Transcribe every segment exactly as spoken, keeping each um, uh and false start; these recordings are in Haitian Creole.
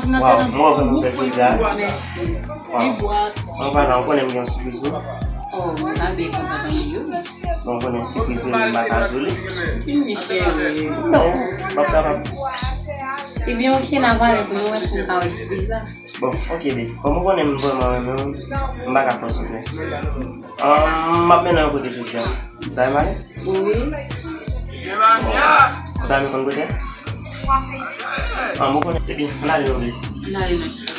Waw, mwen wè w fè m fè jodi a. Mèsi. Waw. Mwen pa la, ou konnen m gen yon sipriz pou ou. Oh, mwen ta byen kontan tande yo. Bon, ou konnen sipriz mwen, m pa ka di w li. Di m li, cheri. Non, m p ap kapab. Ebyen, oke, n a pale pou nou wè si m ka wè sipriz la. Bon, oke, babe. Kòm ou konnen m vrèman renmen w, m pa ka fòse w fè. Ahn, m ap mennen w yon kote jodi a. Sa e male? Wi. Bon. Ou ta renmen konn kote? Ahn, mwen konnen. Ebyen, ann ale non, babe. Ann ale non, cheri.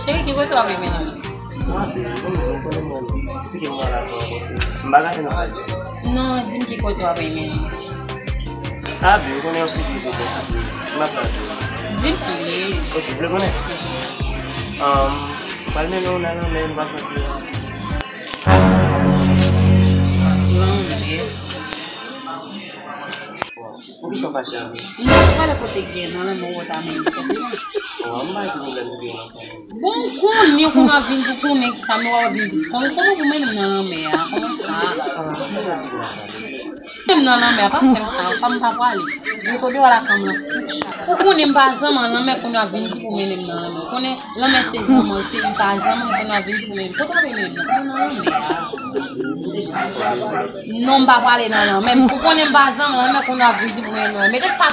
Cheri, ki kote w ap mennen m? Mwen konnen mwen. Eksplike m mwen la ankò. M pa ka fè nan pale. Non, di m ki kote w ap mennen m. Ah, babe, ou konnen yon sipriz, ou konnen sipriz. M ap pale. Di m plis. Ok, ou vle konnen? Um, m pral mennen w nan lanmè, nou va soti. Lanmè. Poukisa w fache avè m? Non, se pa lè kote k gen nan lanmè ou ta menm sòti non. Bon, m pa gen pwoblèm pou gen ansanm. Bon, ou konnen kounye a vin di, ou konnen ki sa, men w ap vin di, kòman, kòman pou mennen m nan lanmè a? Kòman sa? Ah, m pa gen pwoblèm pou sa. Mennen m nan lanmè a, pa fè m sa, pa m pa prale. Ret o deyò lakay m lan. Ou konnen m pa zanmi an lanmè, kounye a vin di pou mennen m nan lanmè. Ou konnen lanmè se zanmi an, se li pa zanmi an, kounye a vin di pou mennen m. Kote w ap mennen m nan? Nan lanmè a. Non, m pa prale nan lanmè. Ou konnen m pa zanmi lanmè, kounye a vin di pou mwen nan lanmè. Mete pa.